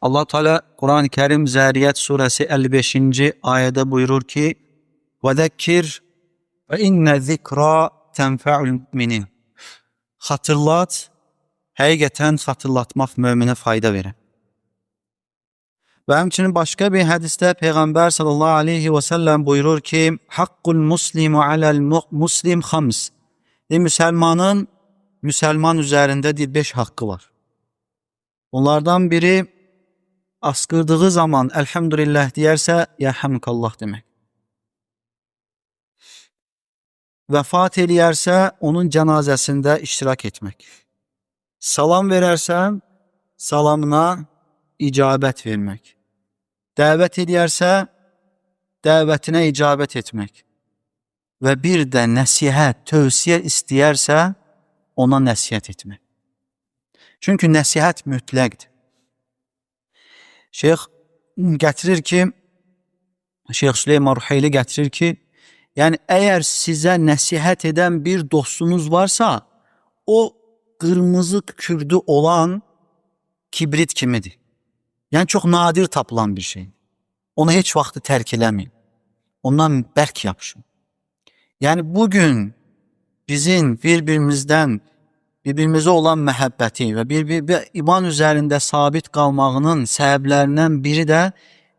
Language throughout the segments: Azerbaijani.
Allah Teala Kur'an-ı Kerim Zəriyat suresi 55. Ayədə buyurur ki: "Ve zekkir fe inne zikra tenfa'ul müminin." Xatırlat, həqiqətən xatırlatmaq möminə fayda verir. Və həmçinin başqa bir hədisdə Peyğəmbər sallallahu aleyhi və səlləm buyurur ki, Haqqul muslimu aləl muslim xams. Müsəlmanın müsəlman üzərində 5 haqqı var. Bunlardan biri asqırdığı zaman elhamdülillah deyərsə, yərhəmkallah demək. Vəfat eləyərsə, onun cənazəsində iştirak etmək. Salam verərsə, salamına icabət vermək. Dəvət eləyərsə, dəvətinə icabət etmək. Və bir də nəsihət, tövsiyə istəyərsə, ona nəsihət etmək. Çünki nəsihət mütləqdir. Şeyx gətirir ki, Şeyx Süleyman Ruheyli gətirir ki, yəni əgər sizə nəsihət edən bir dostunuz varsa, o qırmızı kükürdü olan kibrit kimidir. Yəni çox nadir tapılan bir şey. Onu heç vaxtı tərk eləməyin. Ondan bərk yapışın. Yəni bugün bizim bir-birimizdən birbirimizə olan məhəbbəti və bir iman üzərində sabit qalmağının səbəblərindən biri də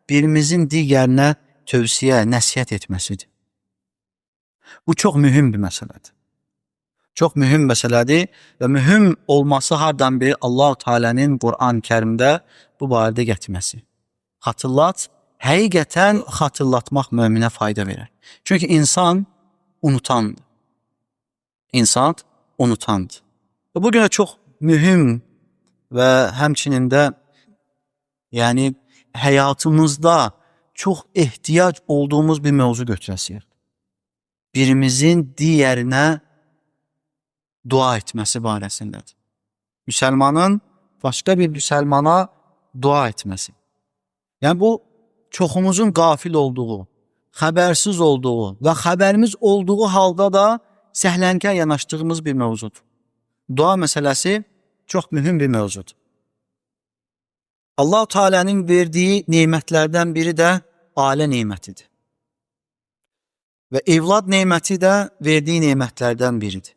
birimizin digərinə tövsiyə, nəsihət etməsidir. Bu çox mühüm bir məsələdir. Çox mühüm məsələdir və mühüm olması hardan biri Allah-u Teala'nın Qur'an-ı Kərimdə bu barədə gətirməsi. Xatırlat, həqiqətən xatırlatmaq möminə fayda verir. Çünki insan unutandır. İnsan unutandır. Və bu günə çox mühüm və həmçinin də yəni həyatımızda çox ehtiyac olduğumuz bir mövzu götürəsiyik. Birimizin digərinə dua etməsi barəsindədir. Müsəlmanın başqa bir müsəlmana dua etməsi. Yəni bu çoxumuzun qafil olduğu, xəbərsiz olduğu və xəbərimiz olduğu halda da səhlənkar yanaşdığımız bir mövzudur. Dua məsələsi çox mühüm bir mövzudur. Allah-u Teala'nın verdiyi nemətlərdən biri də ailə nemətidir. Və evlad neməti də verdiyi nemətlərdən biridir.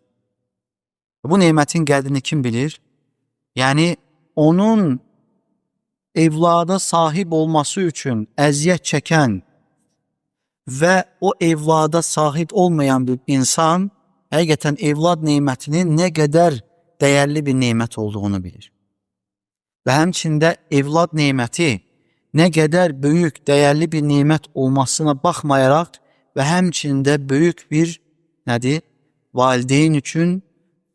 Bu nemətin qədrini kim bilir? Yəni onun evlada sahib olması üçün əziyyət çəkən və o evlada sahib olmayan bir insan həqiqətən evlad nemətinin nə qədər dəyərli bir nemət olduğunu bilir. Və həmçində evlad neməti nə qədər böyük, dəyərli bir nemət olmasına baxmayaraq və həmçində böyük bir nədir? Valideyn üçün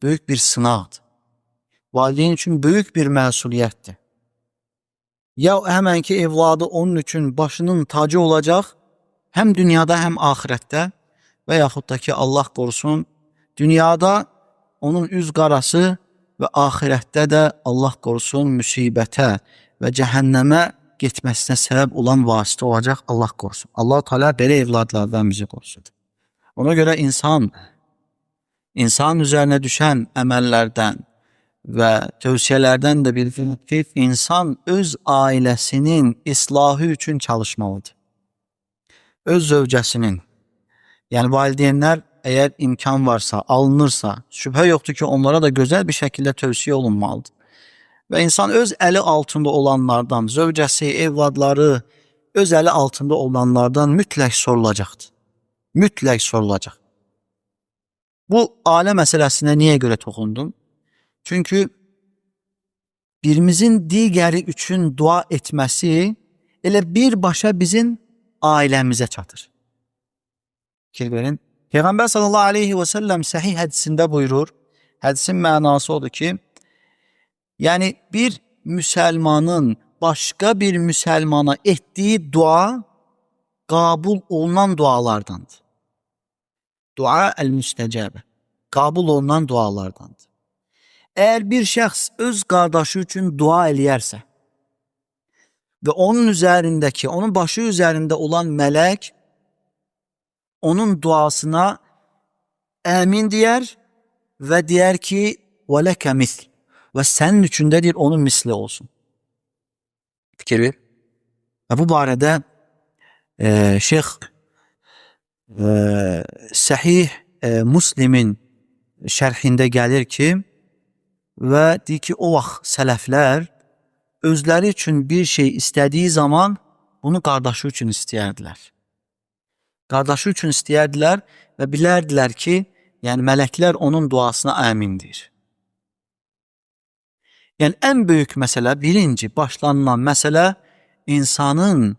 böyük bir sınaqdır. Valideyn üçün böyük bir məsuliyyətdir. Ya həmənki evladı onun üçün başının tacı olacaq, həm dünyada, həm axirətdə və yaxud da ki, Allah qorusun, dünyada onun üz qarası və axirətdə də Allah qorusun müsibətə və cəhənnəmə getməsinə səbəb olan vasitə olacaq, Allah qorusun. Allah Teala belə evladlardan bizi qorusun. Ona görə insan üzərinə düşən əməllərdən və tövsiyələrdən də bir ki, insan öz ailəsinin islahı üçün çalışmalıdır. Öz zövcəsinin, yəni valideynlər əgər imkan varsa, alınırsa, şübhə yoxdur ki, onlara da gözəl bir şəkildə tövsiyə olunmalıdır. Və insan öz əli altında olanlardan, zövcəsi, evladları, öz əli altında olanlardan mütləq sorulacaqdır. Mütləq sorulacaq. Bu ailə məsələsinə niyə görə toxundum? Çünki birimizin digəri üçün dua etməsi elə birbaşa bizim ailəmizə çatır. Fikir verin. Peyğəmbər sallallahu aleyhi və səlləm səhih hədisində buyurur. Hədisin mənası odur ki, yəni bir müsəlmanın başqa bir müsəlmana etdiyi dua qəbul olunan dualardandır. Dua el-müstəcəbə. Qəbul olunan dualardandır. Əgər bir şəxs öz qardaşı üçün dua eləyərsə və onun üzərindəki, onun başı üzərində olan mələk onun duasına əmin deyər və deyər ki, və ləkə misl və sənin üçün də deyir onun misli olsun. Fikir ver. Və bu barədə Şeyx Səhih Müslimin şərhində gəlir ki, və deyir ki, o vaxt sələflər özləri üçün bir şey istədiyi zaman bunu qardaşı üçün istəyərdilər. Qardaşı üçün istəyərdilər və bilərdilər ki, yəni mələklər onun duasına əmin deyir. Yəni ən böyük məsələ, birinci başlanılan məsələ insanın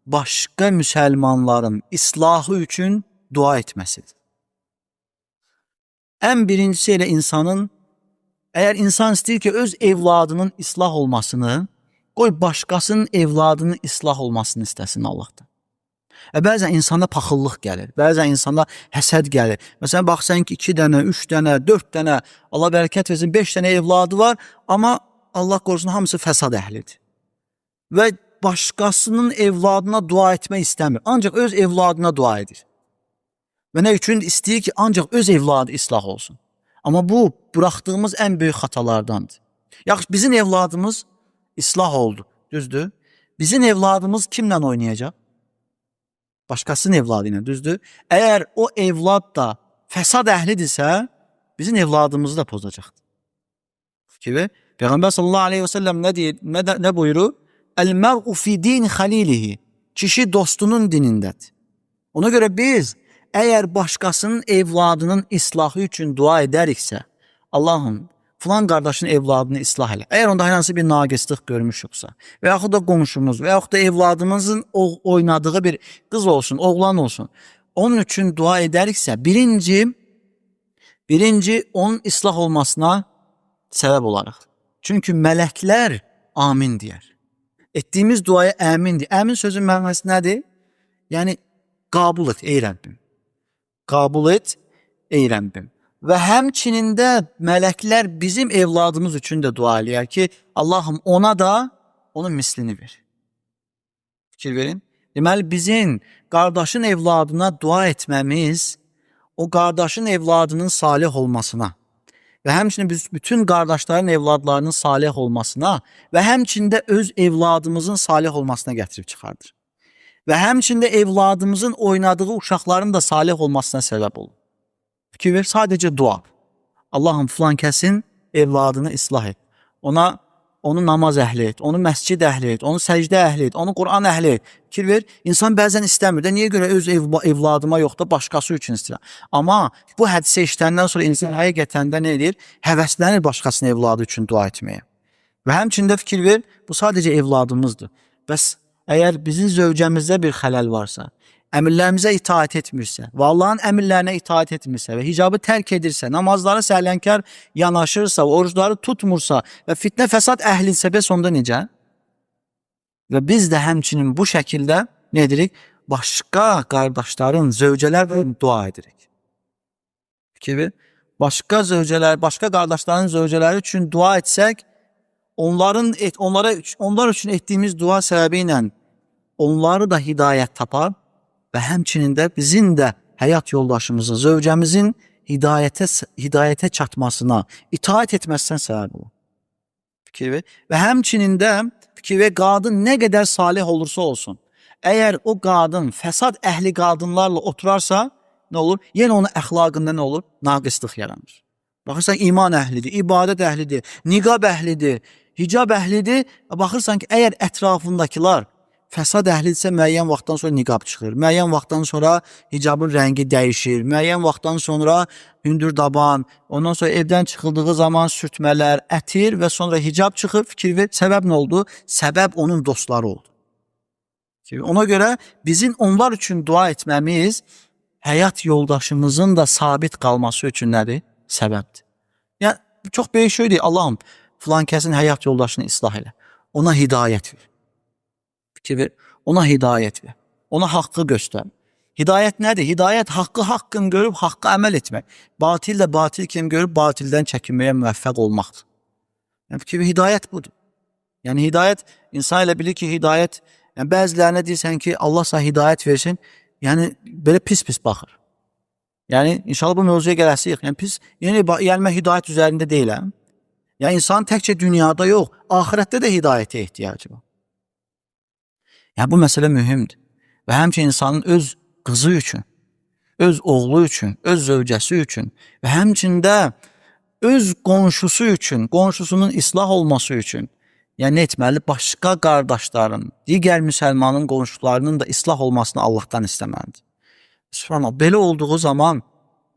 başqa müsəlmanların islahı üçün dua etməsidir. Ən birincisi elə insanın, əgər insan istəyir ki, öz evladının islah olmasını, qoy başqasının evladının islah olmasını istəsin Allahdan. Bəzən insanda paxıllıq gəlir, bəzən insanda həsəd gəlir. Məsələn, baxsan ki, 2 dənə, 3 dənə, 4 dənə, Allah bərəkət versin, 5 dənə evladı var, amma Allah qorusun hamısı fəsad əhlidir. Və başqasının evladına dua etmək istəmir. Ancaq öz evladına dua edir. Və nə üçün? İstəyir ki, ancaq öz evladı islah olsun. Amma bu, buraxdığımız ən böyük xatalardandır. Yaxşı, bizim evladımız islah oldu, düzdür? Bizim evladımız kimlə oynayacaq? Başqasının evladı ilə, düzdür? Əgər o evlad da fəsad əhlidirsə, bizim evladımızı da pozacaqdır. Kimi? Peyğəmbər sallallahu aleyhi və səlləm nə deyir, nə buyurur? El-mer'u fi din xalilihi. Kişi dostunun dinindədir. Ona görə biz əgər başqasının evladının islahı üçün dua edəriksə, Allahım, filan qardaşın evladını islah elə. Əgər onda hər hansı bir naqislıq görmüşüksə və yaxud da qonşumuz və yaxud da evladımızın oynadığı bir qız olsun, oğlan olsun, onun üçün dua edəriksə, birinci onun islah olmasına səbəb olarıq. Çünki mələklər amin deyər. Etdiyimiz duaya əmin deyir. Əmin sözün mənası nədir? Yəni, qəbul et, ey Rəbbim. Qəbul et, ey Rəbbim. Və həmçinin də mələklər bizim evladımız üçün də dua eləyər ki, Allahım ona da onun mislini ver. Fikir verin. Deməli, bizim qardaşın evladına dua etməmiz o qardaşın evladının salih olmasına və həmçinin biz bütün qardaşların evladlarının salih olmasına və həmçinin də öz evladımızın salih olmasına gətirib çıxardır. Və həmçinin də evladımızın oynadığı uşaqların da salih olmasına səbəb olur. Fikir ver, sadəcə dua. Allahım filan kəsin evladını islah et. Onu namaz əhli et, onu məscid əhli et, onu səcdə əhli et, onu Quran əhli et. Fikir ver, insan bəzən istəmir də, niyə görə öz evladıma yox da başqası üçün istəyirəm. Amma bu hədisə işləndən sonra insan həqiqətən də nə edir? Həvəslənir başqasının evladı üçün dua etməyə. Və həmçinin də fikir ver, bu sadəcə evladımızdır. Bəs əgər bizim zövcəmizdə bir xələl varsa, əmirlərimizə itaat etmirsə və Allahın əmirlərinə itaat etmirsə və hicabı tərk edirsə, namazları səhlənkar yanaşırsa, orucları tutmursa və fitnə fəsad əhlidirsə, bəs onda necə? Və biz də həmçinin bu şəkildə nə edirik? Başqa qardaşların, zövcələrlə dua edirik. Fikir ver. Başqa zövcələr, başqa qardaşların zövcələri üçün dua etsək, onlar üçün etdiyimiz dua səbəbi ilə onları da hidayət tapar və həmçinin də bizim də həyat yoldaşımızın, zövcəmizin hidayətə çatmasına, itaat etməsinə səbəb olur. Fikir ver. Və həmçinin də fikir ver, qadın nə qədər salih olursa olsun, əgər o qadın fəsad əhli qadınlarla oturarsa, nə olur? Yenə onun əxlaqında nə olur? Naqislıq yaranır. Baxırsan, iman əhlidir, ibadət əhlidir, niqab əhlidir, hicab əhlidir. Baxırsan ki, əgər ətrafındakılar fəsad əhlidirsə, müəyyən vaxtdan sonra niqab çıxır, müəyyən vaxtdan sonra hicabın rəngi dəyişir, müəyyən vaxtdan sonra hündür daban, ondan sonra evdən çıxıldığı zaman sürtmələr, ətir və sonra hicab çıxır. Fikir ver, səbəb nə oldu? Səbəb onun dostları oldu. Ona görə bizim onlar üçün dua etməmiz həyat yoldaşımızın da sabit qalması üçün nədir? Səbəbdir. Yəni, çox böyük şeydir. Allahım, filan kəsin həyat yoldaşını islah elə. Ona hidayət ver. Fikir ver, ona hidayət ver. Ona haqqı göstər. Hidayət nədir? Hidayət haqqı haqqın görüb haqqa əməl etmək. Batil də batil kimi görüb batildən çəkinməyə müvəffəq olmaqdır. Yəni, fikir ver, hidayət budur. Yəni hidayət, insan elə bilir ki, hidayət, yəni bəzilərinə deyirsən ki, Allah sənə hidayət versin, yəni belə pis-pis baxır. Yəni inşallah bu mövzuya gələsiyik. Yəni pis, yəni, yəni mən hidayət üzərində deyiləm. Yəni insan təkcə dünyada yox, axirətdə də hidayətə ehtiyacı var. Yəni bu məsələ mühümdür. Və həmçinin insanın öz qızı üçün, öz oğlu üçün, öz zövcəsi üçün və həmçində öz qonşusu üçün, qonşusunun islah olması üçün, yəni nə etməli? Başqa qardaşların, digər müsəlmanın qonşularının da islah olmasını Allahdan istəməlidir. Sübhanallah, belə olduğu zaman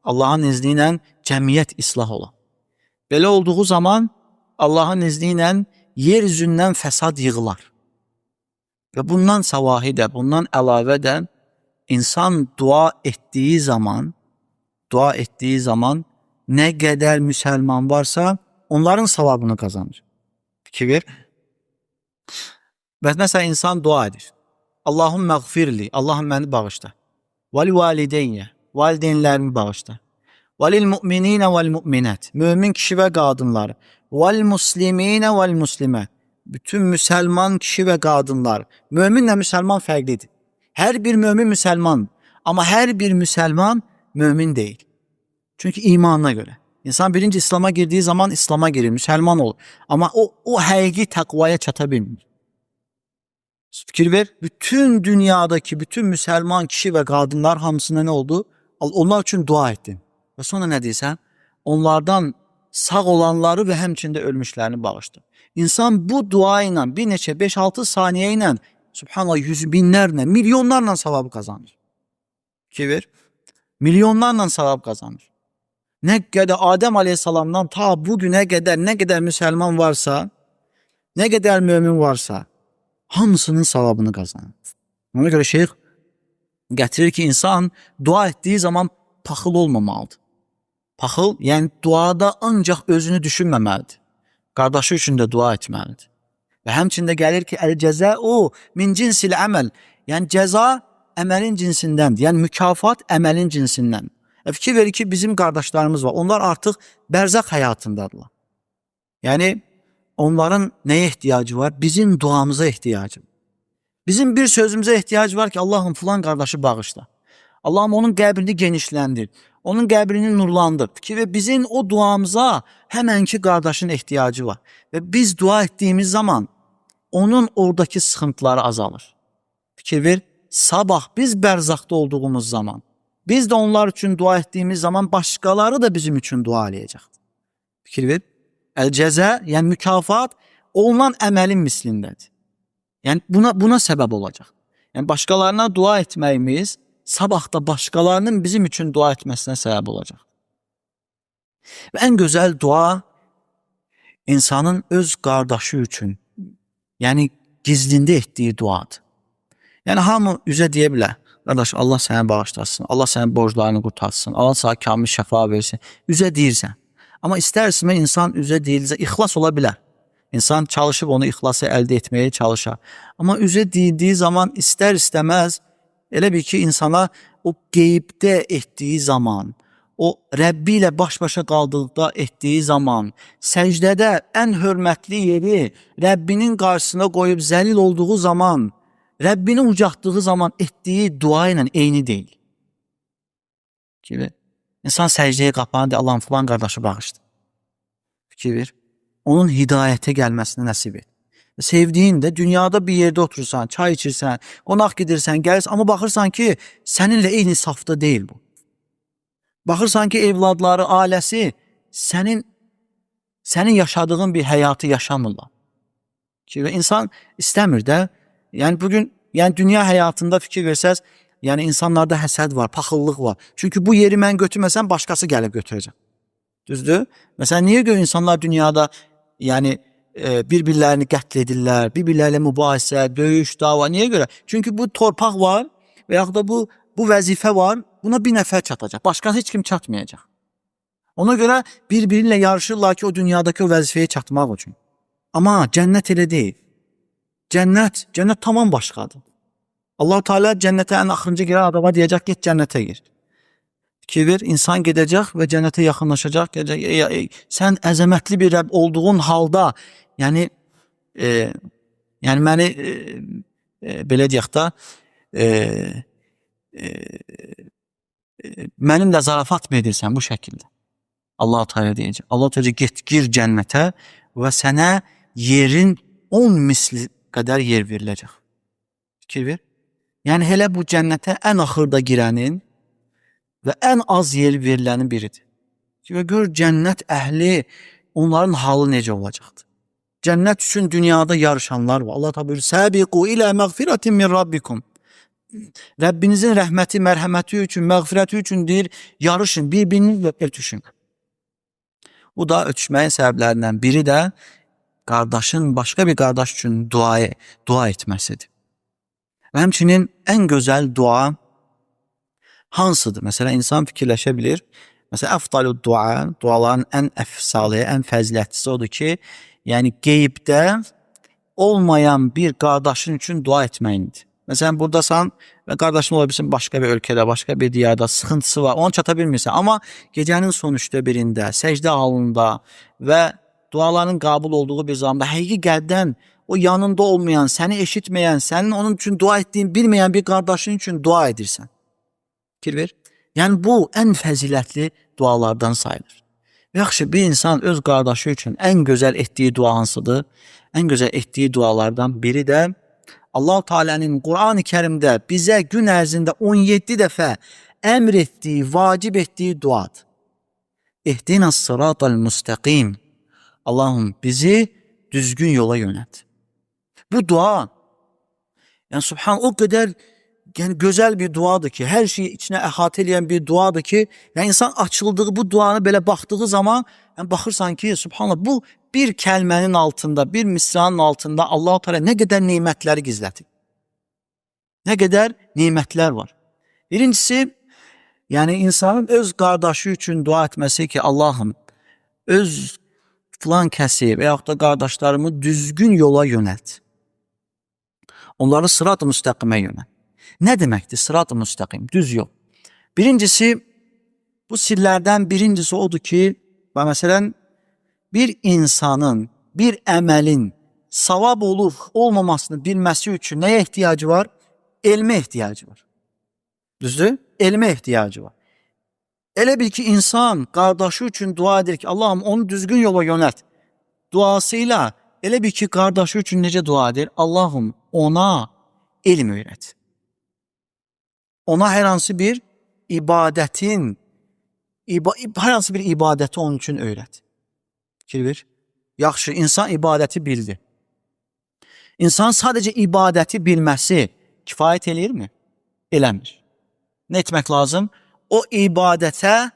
Allahın izni ilə cəmiyyət islah olar. Belə olduğu zaman Allahın izni ilə yer üzündən fəsad yığılar. Və bundan savahi də, bundan əlavə də insan dua etdiyi zaman nə qədər müsəlman varsa onların savabını qazanır. Fikir ver. Və məsələn insan dua edir. Allahümmə gfirli, Allahım məni bağışla. Və li valideyyə, valideynlərimi bağışla. Və lil mu'minina vel mu'minat, mömin kişi və qadınları. Vel musliminə vel muslimət, bütün müsəlman kişi və qadınlar. Möminlə müsəlman fərqlidir. Hər bir mömin müsəlman, amma hər bir müsəlman mömin deyil. Çünki imanına görə. İnsan birinci İslam'a girdiği zaman İslam'a girir, müsəlman olur. Amma o həqiqi təqvaya çata bilmir. Fikir ver, bütün dünyadaki bütün müsəlman kişi və qadınlar hamısına nə oldu? Onlar üçün dua etdin. Və sonra nə deyirsən? Onlardan sağ olanları və həmçində ölmüşlərini bağışla. İnsan bu dua ilə bir neçə 5-6 saniyə ilə subhanallah yüz binlərlə, milyonlarla savab qazanır. Fikir ver. Milyonlarla savab qazanır. Nə qədər Adəm Aleyhisselamdan ta bugünə qədər nə qədər müsəlman varsa, nə qədər mömin varsa, hamısının savabını qazanır. Ona görə şeyx gətirir ki, insan dua etdiyi zaman paxıl olmamalıdır. Paxıl, yəni duada ancaq özünü düşünməməlidir. Qardaşı üçün də dua etməlidir. Və həmçində gəlir ki, əl-cəzəu min cinsil əməl. Yəni cəza əməlin cinsindəndir. Yəni mükafat əməlin cinsindən. Fikir verir ki, bizim qardaşlarımız var. Onlar artıq bərzəx həyatındadırlar. Yəni onların nəyə ehtiyacı var? Bizim duamıza ehtiyacı var. Bizim bir sözümüzə ehtiyacı var ki, Allahım filan qardaşı bağışla. Allahım onun qəbrini genişləndir. Onun qəbrini nurlandır. Fikir ver, bizim o duamıza həmənki qardaşın ehtiyacı var. Və biz dua etdiyimiz zaman onun oradakı sıxıntıları azalır. Fikir ver, sabah biz bərzaqda olduğumuz zaman, biz də onlar üçün dua etdiyimiz zaman başqaları da bizim üçün dua eləyəcəkdir. Fikir ver, əl-cəzə, yəni mükafat olunan əməlin mislindədir. Yəni buna səbəb olacaq. Yəni başqalarına dua etməyimiz sabah da başqalarının bizim üçün dua etməsinə səbəb olacaq. Və ən gözəl dua insanın öz qardaşı üçün, yəni gizlində etdiyi duadır. Yəni hamı üzə deyə bilər, qardaş Allah səni bağışlasın, Allah sənin borclarını qurtarsın, Allah sənə kamil şəfa versin. Üzə deyirsən. Amma istər-istəməz insan üzə deyilsə ixlas ola bilər. İnsan çalışıb onu ixlası əldə etməyə çalışar. Amma üzə deyildiyi zaman istər-istəməz elə bil ki, insana o qeybdə etdiyi zaman, o Rəbbi ilə baş-başa qaldıqda etdiyi zaman, səcdədə ən hörmətli yeri Rəbbinin qarşısına qoyub zəlil olduğu zaman, Rəbbini ucaltdığı zaman etdiyi dua ilə eyni deyil. Kimi? İnsan səcdəyə qapanır, deyir, Allahım filan qardaşı bağışla. Fikir ver. Onun hidayətə gəlməsini nəsib et. Sevdiyin də dünyada bir yerdə oturursan, çay içirsən, qonaq gedirsən, gəlirsən, amma baxırsan ki, səninlə eyni safda deyil bu. Baxırsan ki, evladları, ailəsi sənin yaşadığın bir həyatı yaşamırlar. Ki, və insan istəmir də. Yəni bugün, yəni dünya həyatında fikir versəz, yəni insanlarda həsəd var, paxıllıq var. Çünki bu yeri mən götürməsəm başqası gəlib götürəcək. Düzdür? Məsələn, niyə görə insanlar dünyada yəni bir-birlərini qətl edirlər, bir-birləri ilə mübahisə, döyüş, dava, niyə görə? Çünki bu torpaq var və yaxud da bu vəzifə var, buna bir nəfər çatacaq. Başqası heç kim çatmayacaq. Ona görə bir-biri ilə yarışırlar ki, o dünyadakı o vəzifəyə çatmaq üçün. Amma cənnət elə deyil. Cənnət tamam başqadır. Allah-u Teala cənnətə ən axırıncı girən adama deyəcək, get cənnətə gir. Fikir ver, insan gedəcək və cənnətə yaxınlaşacaq, gedəcək. Sən əzəmətli bir Rəbb olduğun halda, yəni məni belə deyək də, mənimlə zarafat mı edirsən bu şəkildə? Allah-u Teala deyəcək. Allah-u Teala get gir cənnətə və sənə yerin 10 misli qədər yer veriləcək. Fikir ver. Yəni elə bu cənnətə ən axırda girənin və ən az yer verilənin biridir. Və gör cənnət əhli onların halı necə olacaqdır. Cənnət üçün dünyada yarışanlar var. Allah Teala buyurur: "Sabiqu ila məğfiratin min rabbikum." Rəbbinizin rəhməti, mərhəməti üçün, məğfirəti üçün deyir, yarışın, bir-birinizlə ötüşün. Bu da ötüşməyin səbəblərindən biri də qardaşın başqa bir qardaş üçün dua etməsidir. Və həmçinin ən gözəl dua hansıdır? Məsələn, insan fikirləşə bilir. Məsələn, əfdalu dua, duaların ən əfsalı, ən fəzilətlisi odur ki, yəni qeybdə olmayan bir qardaşın üçün dua etməyindir. Məsələn, buradasan və qardaşın ola bilsin başqa bir ölkədə, başqa bir diyarda sıxıntısı var, ona çata bilmirsən. Amma gecənin son üçdə birində, səcdə halında və duaların qəbul olduğu bir zamanda həqiqi qəlbdən o yanında olmayan, səni eşitməyən, sənin onun üçün dua etdiyin bilməyən bir qardaşın üçün dua edirsən. Fikir ver. Yəni bu ən fəzilətli dualardan sayılır. Yaxşı, bir insan öz qardaşı üçün ən gözəl etdiyi dua hansıdır? Ən gözəl etdiyi dualardan biri də Allah-u Teala'nın Qur'an-ı Kerimdə bizə gün ərzində 17 dəfə əmr etdiyi, vacib etdiyi duadır. İhdinas sıratal müstəqim. Allahım bizi düzgün yola yönəlt. Bu dua, yəni subhan o qədər yəni gözəl bir duadır ki, hər şeyi içinə əhatə eləyən bir duadır ki, yəni insan açıldığı bu duanı belə baxdığı zaman, yəni baxırsan ki, subhanallah bu bir kəlmənin altında, bir misranın altında Allah-u Teala nə qədər nemətləri gizlətib. Nə qədər nemətlər var. Birincisi, yəni insanın öz qardaşı üçün dua etməsi ki, Allahım öz filan kəsi və yaxud da qardaşlarımı düzgün yola yönəlt. Onları sırat-ı müstəqimə yönəlt. Nə deməkdir sırat-ı müstəqim, düz yol? Birincisi, bu sirlərdən birincisi odur ki, və məsələn, bir insanın, bir əməlin savab olub olmamasını bilməsi üçün nəyə ehtiyacı var? Elmə ehtiyacı var. Düzdür? Elmə ehtiyacı var. Elə bil ki, insan qardaşı üçün dua edir ki, Allahım onu düzgün yola yönəlt. Duasıyla elə bil ki, qardaşı üçün necə dua edir? Allahım ona elm öyrət. Ona hər hansı bir ibadətin, hər hansı bir ibadəti onun üçün öyrət. Fikir ver. Yaxşı, insan ibadəti bildi. İnsan sadəcə ibadəti bilməsi kifayət eləyirmi? Eləmir. Nə etmək lazım? O ibadətə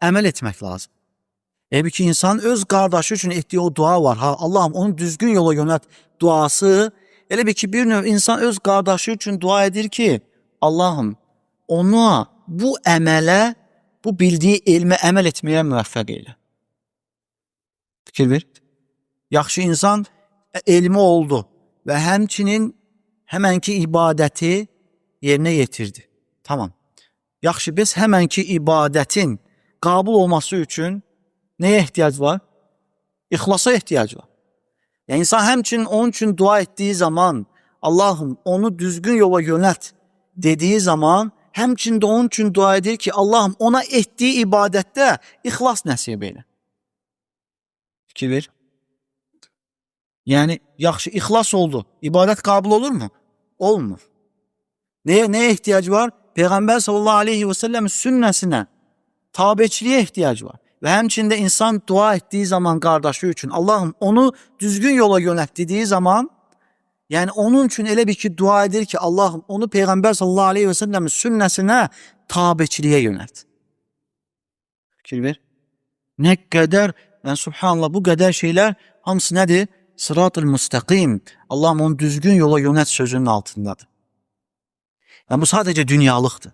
əməl etmək lazım. Elə bil ki, insan öz qardaşı üçün etdiyi o dua var. Ha, Allahım onu düzgün yola yönəlt duası. Elə bil ki, bir növ insan öz qardaşı üçün dua edir ki, Allahım ona bu əmələ, bu bildiyi elmə əməl etməyə müvəffəq elə. Fikir ver. Yaxşı insan elmi oldu və həmçinin həmənki ibadəti yerinə yetirdi. Tamam. Yaxşı, biz həmənki ibadətin qəbul olması üçün nəyə ehtiyac var? İxlasa ehtiyac var. Yəni insan həmçinin onun üçün dua etdiyi zaman Allahım onu düzgün yola yönəlt dediyi zaman həmçinin də onun üçün dua edir ki, Allahım ona etdiyi ibadətdə ixlas nəsib elə. Fikir ver. Yəni yaxşı ixlas oldu. İbadət qəbul olurmu? Olmur. Nəyə ehtiyac var? Peyğəmbər sallallahu aleyhi və səlləm sünnəsinə, tabeçiliyə ehtiyac var. Və həmçinin də insan dua etdiyi zaman qardaşı üçün Allahım onu düzgün yola yönəlt dediyi zaman, yəni onun üçün elə bir ki dua edir ki, Allahım onu Peyğəmbər sallallahu aleyhi və səlləm sünnəsinə, tabeçiliyə yönəlt. Fikir ver. Nə qədər, yəni subhanallah bu qədər şeylər hamısı nədir? Sırat-ı müstəqim. Allahım onu düzgün yola yönəlt sözünün altındadır. Yəni bu sadəcə dünyalıqdır.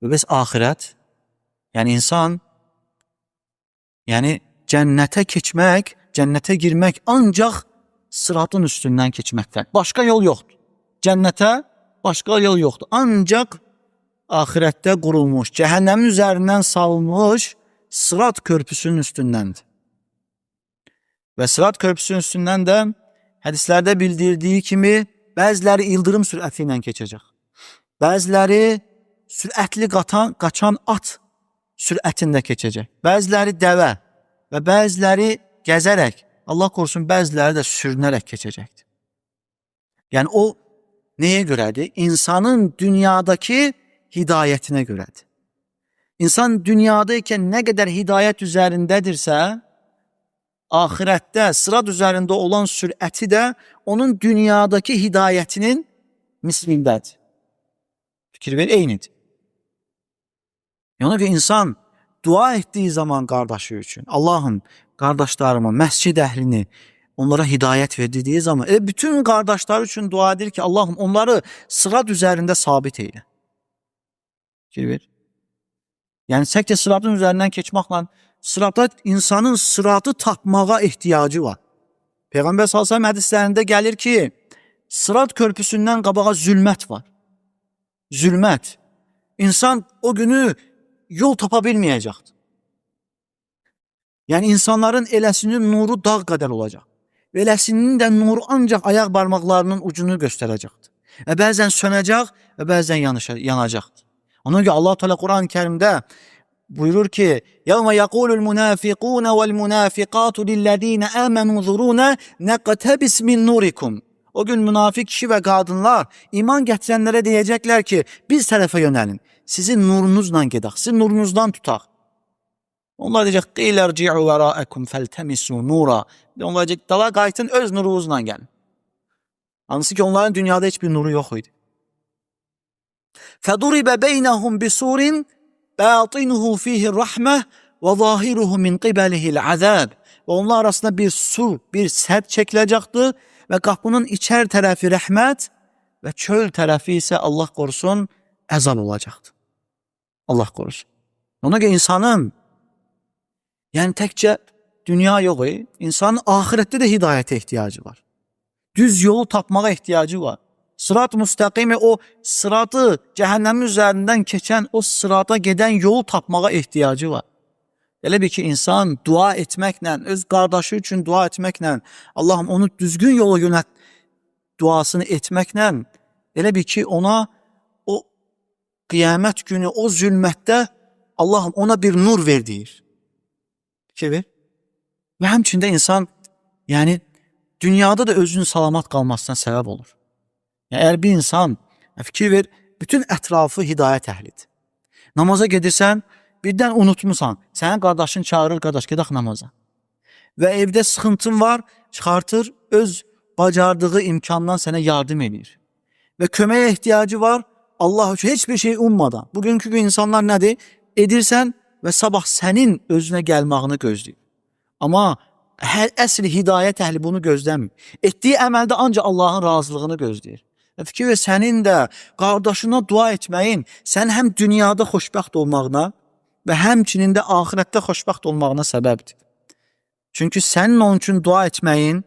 Və bəs axirət, yəni insan, yəni cənnətə keçmək, cənnətə girmək ancaq sıratın üstündən keçməkdən. Başqa yol yoxdur. Cənnətə başqa yol yoxdur. Ancaq axirətdə qurulmuş, cəhənnəmin üzərindən salınmış sırat körpüsünün üstündəndir. Və sırat körpüsünün üstündən də hədislərdə bildirdiyi kimi bəziləri ildırım sürəti ilə keçəcək. Bəziləri sürətli qaçan at sürətində keçəcək. Bəziləri dəvə və bəziləri gəzərək, Allah korusun, bəziləri də sürünərək keçəcəkdir. Yəni o Nəyə görədir? İnsanın dünyadakı hidayətinə görədir. İnsan dünyadaykən nə qədər hidayət üzərindədirsə, ahirətdə sırat üzərində olan sürəti də onun dünyadakı hidayətinin mislindədir. Fikir ver, eynidir. Yəni ki, insan dua etdiyi zaman qardaşı üçün, Allahım qardaşlarımı, məscid əhlini onlara hidayət ver dediyi zaman, bütün qardaşları üçün dua edir ki, Allahım onları sırat üzərində sabit eylə. Fikir ver. Yəni təkcə sıratın üzərindən keçməklə sırata insanın sıratı tapmağa ehtiyacı var. Peyğəmbər sallallahu əleyhi və səlləm hədislərində gəlir ki, sırat körpüsündən qabağa zülmət var. Zülmət. İnsan o günü yol tapa bilməyəcəkdir. Yəni insanların eləsinin nuru dağ qədər olacaq. Və eləsinin də nuru ancaq ayaq barmaqlarının ucunu göstərəcəkdir. Və bəzən sönəcək və bəzən yanacaqdır. Ona görə Allah Teala Quran-ı Kərimdə buyurur ki: "Yevme yaqulul munafiqun vel munafiqatu lillezine amenu zuruna naqtabis min nurikum." O gün münafik kişi və qadınlar iman gətirənlərə deyəcəklər ki, biz tərəfə yönəlin. Sizin nurunuzla gedək, sizin nurunuzdan tutaq. Onlar deyəcək: "Qila irci'u veraekum feltemisu nura." Onlar deyəcək: "Dala qayıtın, öz nurunuzla gəlin." Hansı ki onların dünyada heç bir nuru yox idi. Fəduribe beynəhum bisurin batinuhu fihi rahmeh ve zahiruhu min qibelihi'l azab. Və onlar arasında bir sur, bir sədd çəkiləcəkdir və qapının içər tərəfi rəhmət və çöl tərəfi isə Allah qorusun əzab olacaqdır. Allah qorusun. Ona görə insanın yəni təkcə dünya yox, insanın axirətdə də hidayətə ehtiyacı var. Düz yolu tapmağa ehtiyacı var. Sırat müstəqimi o sıratı cəhənnəmin üzərindən keçən o sırata gedən yolu tapmağa ehtiyacı var. Elə bir ki insan dua etməklə, öz qardaşı üçün dua etməklə, Allahım onu düzgün yola yönəlt duasını etməklə, elə bir ki ona o qiyamət günü o zülmətdə Allahım ona bir nur ver deyir. Fikir ver. Və həmçində insan yəni dünyada da özünün salamat qalmasına səbəb olur. Yəni, əgər bir insan fikir ver, bütün ətrafı hidayət əhlidir. Namaza gedirsən, birdən unutmusan. Sənin qardaşın çağırır, qardaş gedək namaza. Və evdə sıxıntın var, çıxartır, öz bacardığı imkandan sənə yardım edir. Və köməyə ehtiyacı var, Allah üçün heç bir şey ummadan. Bugünkü gün insanlar nədir? Edirsən və sabah sənin özünə gəlməyini gözləyir. Amma əsl hidayət əhli bunu gözləmir. Etdiyi əməldə ancaq Allahın razılığını gözləyir. Və fikir ver, sənin də qardaşına dua etməyin, sən həm dünyada xoşbəxt olmağına və həmçinin də axirətdə xoşbəxt olmağına səbəbdir. Çünki sənin onun üçün dua etməyin,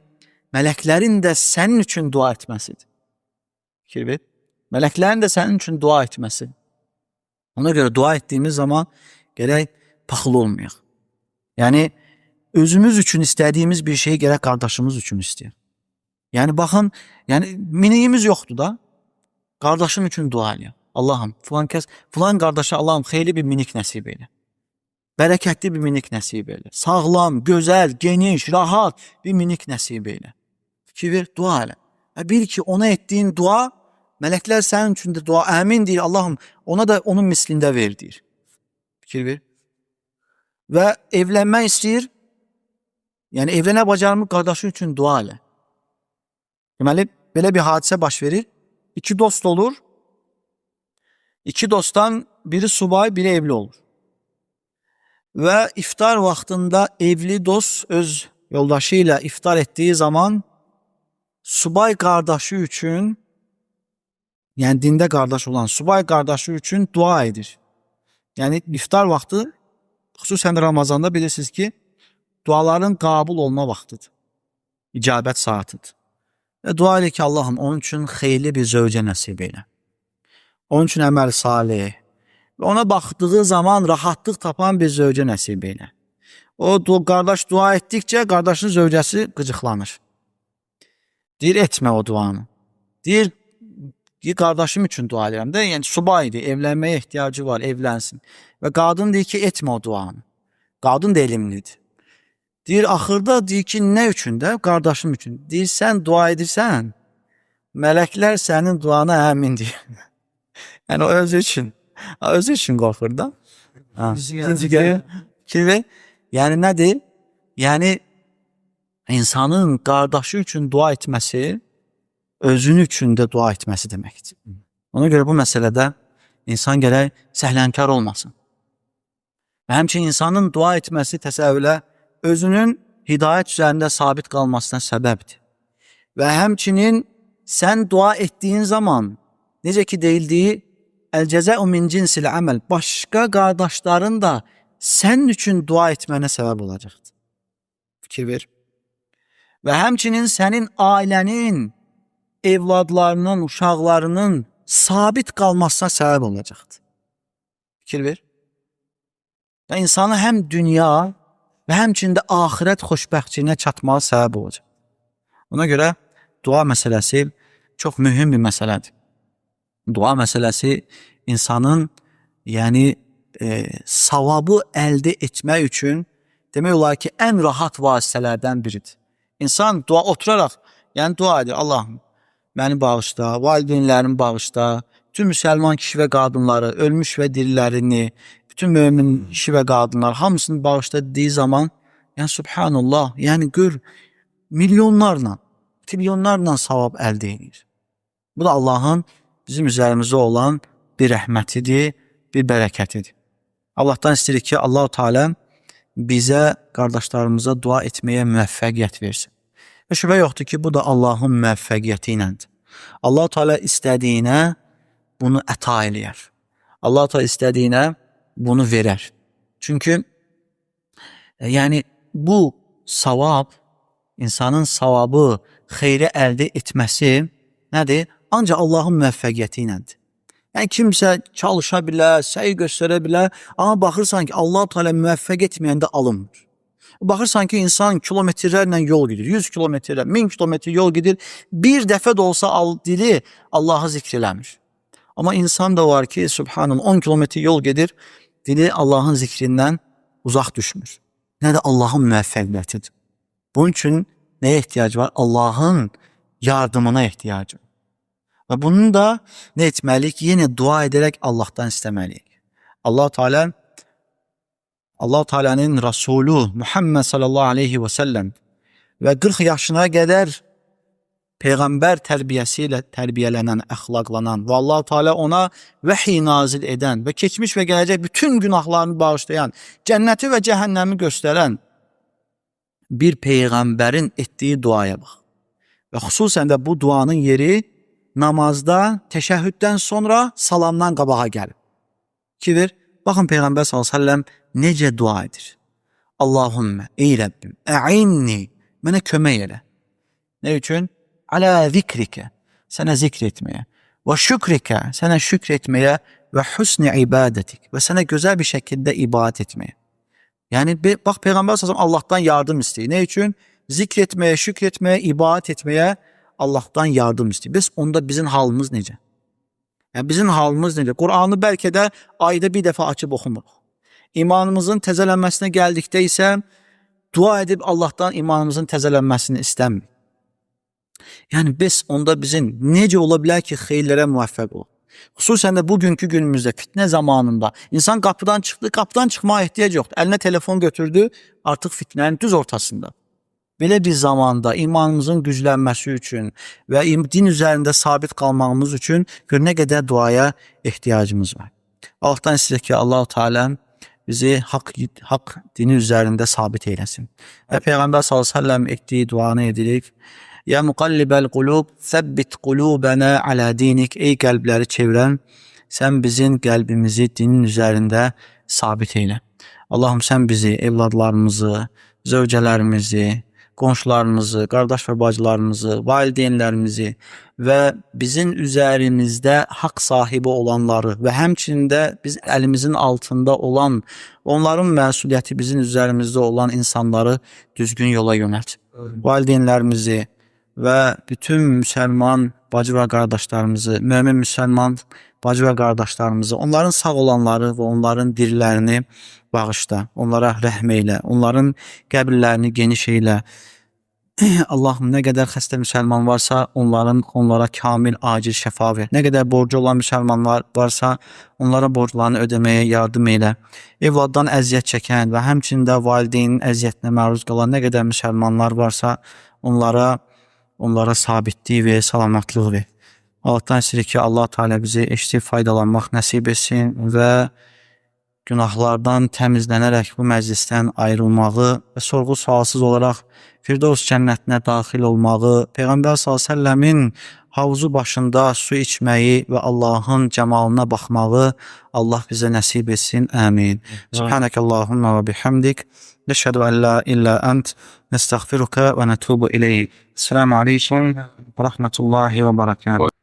mələklərin də sənin üçün dua etməsidir. Fikir ver. Mələklərin də sənin üçün dua etməsi. Ona görə dua etdiyimiz zaman gərək paxıl olmayaq. Yəni özümüz üçün istədiyimiz bir şeyi gərək qardaşımız üçün istəyək. Yəni baxın, yəni miniyimiz yoxdur da. Qardaşım üçün dua eləyəm. Allahım, filan kəs, filan qardaşa Allahım xeyirli bir minik nəsib elə. Bərəkətli bir minik nəsib elə. Sağlam, gözəl, geniş, rahat bir minik nəsib elə. Fikir ver, dua elə. Və bil ki, ona etdiyin dua, mələklər sənin üçün də dua, əmin deyir, Allahım, ona da onun mislində ver deyir. Fikir ver. Və evlənmək istəyir, yəni evlənə bacarmır, qardaşı üçün dua elə. Deməli, belə bir hadisə baş verir. İki dost olur. İki dostdan biri subay, biri evli olur. Və iftar vaxtında evli dost öz yoldaşı ilə iftar etdiyi zaman subay qardaşı üçün, yəni dində qardaş olan subay qardaşı üçün dua edir. Yəni iftar vaxtı, xüsusən də Ramazanda bilirsiniz ki, duaların qəbul olma vaxtıdır. İcabət saatıdır. Və dua elə ki, Allahım onun üçün xeyirli bir zövcə nəsib elə. Onun üçün əməl salih və ona baxdığı zaman rahatlıq tapan bir zövcə nəsib elə. O qardaş dua etdikcə qardaşın zövcəsi qıcıqlanır. Deyir, etmə o duanı. Deyir, qardaşım üçün dua edirəm də, yəni subaydır, evlənməyə ehtiyacı var, evlənsin. Və qadın deyir ki, etmə o duanı. Qadın da elmlidir. Deyir, axırda deyir ki, nə üçün də? Qardaşım üçün. Deyir, sən dua edirsən, Mələklər sənin duana əmin deyir. Yəni o özü üçün, özü üçün qorxur da. Ha. Kimi? Yəni nədir? Yəni insanın qardaşı üçün dua etməsi özünü üçün də dua etməsi deməkdir. Ona görə bu məsələdə insan gərək səhlənkar olmasın. Və həmçinin insanın dua etməsi təsəvvürlə özünün hidayət üzərində sabit qalmasına səbəbdir. Və həmçinin sən dua etdiyin zaman necə ki deyildiyi əl cəzəu min cinsil əməl, başqa qardaşların da sənin üçün dua etmənə səbəb olacaqdır. Fikir ver. Və həmçinin sənin ailənin, evladlarının, uşaqlarının sabit qalmasına səbəb olacaqdır. Fikir ver. Və insanı həm dünya və həmçinin də axirət xoşbəxtliyinə çatmağa səbəb olacaq. Ona görə dua məsələsi çox mühüm bir məsələdir. Dua məsələsi insanın, yəni savabı əldə etmək üçün demək olar ki, ən rahat vasitələrdən biridir. İnsan dua oturaraq, yəni dua edir. Allahım, məni bağışla, valideynlərimi bağışla, bütün müsəlman kişi və qadınları, ölmüş və dirilərini, bütün mömin kişi və qadınlar hamısını bağışla dediyi zaman, yəni subhanallah, yəni gör milyonlarla, trilyonlarla savab əldə edir. Bu da Allahın bizim üzərimizdə olan bir rəhmətidir, bir bərəkətidir. Allahdan istəyirik ki, Allahu Teala bizə, qardaşlarımıza dua etməyə müvəffəqiyyət versin. Və şübhə yoxdur ki, bu da Allahın müvəffəqiyyəti iləndir. Allahu Teala istədiyinə bunu əta eləyər. Allah Teala istədiyinə bunu verər. Çünki yəni bu savab, insanın savabı, xeyri əldə etməsi nədir? Ancaq Allahın müvəffəqiyyəti iləndir. Yəni kimsə çalışa bilər, səy göstərə bilər, amma baxırsan ki, Allah Teala müvəffəq etməyəndə alınmır. Baxırsan ki, insan kilometrlərlə yol gedir, 100 kilometrlə, 1000 kilometr yol gedir, bir dəfə də olsa dili Allahı zikr eləmir. Amma insan da var ki, subhanallah, 10 kilometr yol gedir, dili Allahın zikrindən uzaq düşmür. Nə də Allahın müvəffəqiyyətidir. Bunun üçün nəyə ehtiyac var? Allahın yardımına ehtiyacı var. Və bunun da nə etməliyik? Yenə dua edərək Allahdan istəməliyik. Allah Teala, Allah Teala'nın Resulü Muhammed sallallahu aleyhi və səlləm və 40 yaşına qədər peyğəmbər tərbiyəsi ilə tərbiyələnən, əxlaqlanan və Allah Teala ona vəhiy nazil edən və keçmiş və gələcək bütün günahlarını bağışlayan, cənnəti və cəhənnəmi göstərən bir peyğəmbərin etdiyi duaya bax. Və xüsusən də bu duanın yeri namazda təşəhhüddən sonra salamdan qabağa gəlib. Ki bir, baxın Peyğəmbər sallallahu əleyhi və səlləm necə dua edir. Allahümmə, ey Rəbbim, əinni, mənə kömək elə. Nə üçün? Alə zikrikə, sənə zikr etməyə, və şükrikə, sənə şükr etməyə və husni ibadətik və sənə gözəl bir şəkildə ibadət etməyə. Yəni bax Peyğəmbər sallallahu əleyhi və səlləm Allahdan yardım istəyir. Nə üçün? Zikr etməyə, şükr etməyə, ibadət etməyə Allahdan yardım istəyir. Biz onda bizim halımız necə? Yəni bizim halımız necə? Qur'anı bəlkə də ayda bir dəfə açıb oxumuruq. İmanımızın təzələnməsinə gəldikdə isə dua edib Allahdan imanımızın təzələnməsini istəmirik. Yəni biz onda bizim necə ola bilər ki, xeyirlərə müvəffəq olaq? Xüsusən də bugünkü günümüzdə fitnə zamanında insan qapıdan çıxdı, qapıdan çıxmağa ehtiyac yoxdur. Əlinə telefon götürdü, artıq fitnənin düz ortasında. Belə bir zamanda imanımızın güclənməsi üçün və din üzərində sabit qalmağımız üçün gör nə qədər duaya ehtiyacımız var. Allahdan istəyirik ki, Allahu Teala bizi haqq dini üzərində sabit eyləsin. Və Peyğəmbər sallallahu əleyhi və səlləm etdiyi duanı edirik. Ya muqallibəl qulub, səbbit qulubana ala dinik. Ey qəlbləri çevirən, sən bizim qəlbimizi dinin üzərində sabit eylə. Allahım sən bizi, evladlarımızı, zövcələrimizi, qonşularımızı, qardaş və bacılarımızı, valideynlərimizi və bizim üzərimizdə haqq sahibi olanları və həmçinin də biz əlimizin altında olan, onların məsuliyyəti bizim üzərimizdə olan insanları düzgün yola yönəlt. Valideynlərimizi və bütün müsəlman bacı və qardaşlarımızı, mömin müsəlman bacı və qardaşlarımızı, onların sağ olanları və onların dirilərini bağışla, onlara rəhm eylə, onların qəbirlərini geniş eylə. Allahım nə qədər xəstə müsəlman varsa, onlara kamil, acil şəfa ver. Nə qədər borcu olan müsəlmanlar varsa, onlara borclarını ödəməyə yardım elə. Evladdan əziyyət çəkən və həmçinin də valideynin əziyyətinə məruz qalan nə qədər müsəlmanlar varsa, onlara sabitlik ver, salamatlıq ver. Allahdan istəyirik ki, Allah Teala bizi eşidib faydalanmaq nəsib etsin və günahlardan təmizlənərək bu məclisdən ayrılmağı və sorğu-sualsız olaraq Firdevs cənnətinə daxil olmağı, Peyğəmbər sallallahu əleyhi və səlləmin havuzu başında su içməyi və Allahın cəmalına baxmağı Allah bizə nəsib etsin. Amin. Subhanakallahumma və bihamdik. Nəşhədu ən la illə ent. Nəstəğfiruka və nətubu ileyk. Esselamu aleykum və rahmetullahi və berekatuhu.